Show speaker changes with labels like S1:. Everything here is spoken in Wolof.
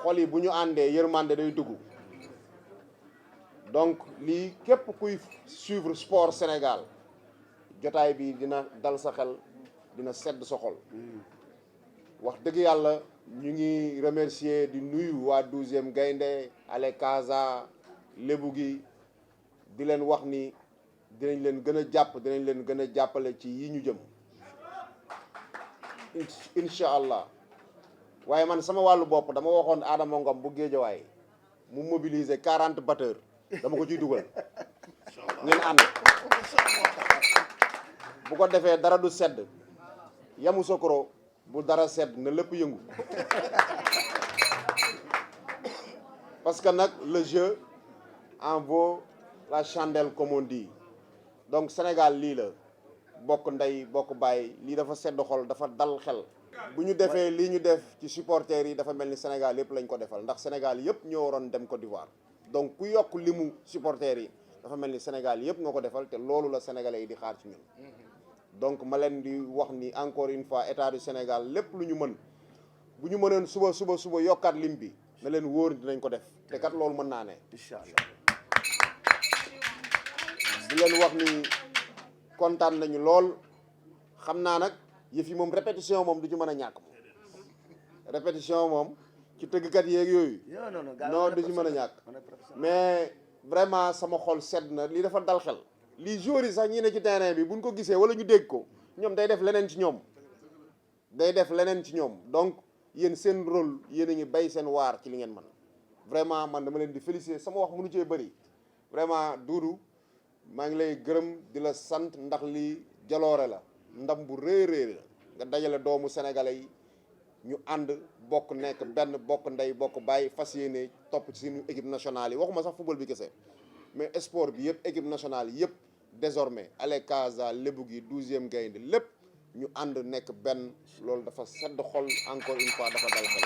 S1: xol yi bu ñu àndee yërmande day dugg donc lii képp kuy suivre sport Sénégal jotaay bi dina dal sa xel dina sedd sa xol wax dëgg yàlla ñu ngi remercier di nuyu waa 12e gaynde ale Casa lébu gi di leen wax ni dinañ leen gën a jàpp dinañ leen gën a jàppale ci yi ñu jëm incha allah waaye man sama wàllu bopp dama waxoon Adama Ngom bu Géejawaay mu mobiliser 40 batteurs dama ko ciy dugal ngeen ànd bu ko defee dara du sedd yamu sokoro bu dara sedd na lépp yëngu parce que nag le jeu en vaut la chandelle comme on dit donc Sénégal lii la bokk ndey bokk bàyyi lii dafa sedd xol dafa dal xel bu ñu defee lii ñu def ci supporters yi dafa mel ni Sénégal yëpp lañ ko defal ndax Sénégal yëpp ñoo waroon dem Côte d'Ivoire donc ku yokk limu supporters yi dafa mel ni Sénégal yëpp nga ko defal te loolu la sénégalais yi di xaar ci ñun donc ma leen di wax ni encore une fois état du Sénégal lépp lu ñu mën bu ñu mënoon suba yokkaat lim bi na leen wóor dinañ ko def te kat loolu mën naa ne
S2: incha allah
S1: di leen wax ni kontaan nañu lool xam naa nag yëf yi moom répétition moom du ci mën a ñàkk moom répétition moom ci tëggkat yeeg yooyu non du ci mën a ñàkk mais vraiment sama xol sedd na lii dafa dal xel lii joueurs yi sax ñi ne ci terrain bi buñ ko gisee wala ñu dégg ko ñoom day def leneen ci ñoom donc yéen seen rôle yéen a ngi bay seen waar ci li ngeen mën vraiment man dama leen di féliciter sama wax mënu cee bëri vraiment Doudou maa ngi lay gërëm di la sant ndax lii jaloore la ndam bu rëy la nga dajale doomu sénégalais yi ñu ànd bokk nekk benn bokk ndey bokk bàyyi fas yéene topp ci suñu équipe nationale yi waxuma sax football bi kese mais sport bi yëpp équipe nationale yëpp désormais ale Casa lébu gi 12e gaynde lépp ñu ànd nekk benn loolu dafa sedd xol encore une fois dafa dal xel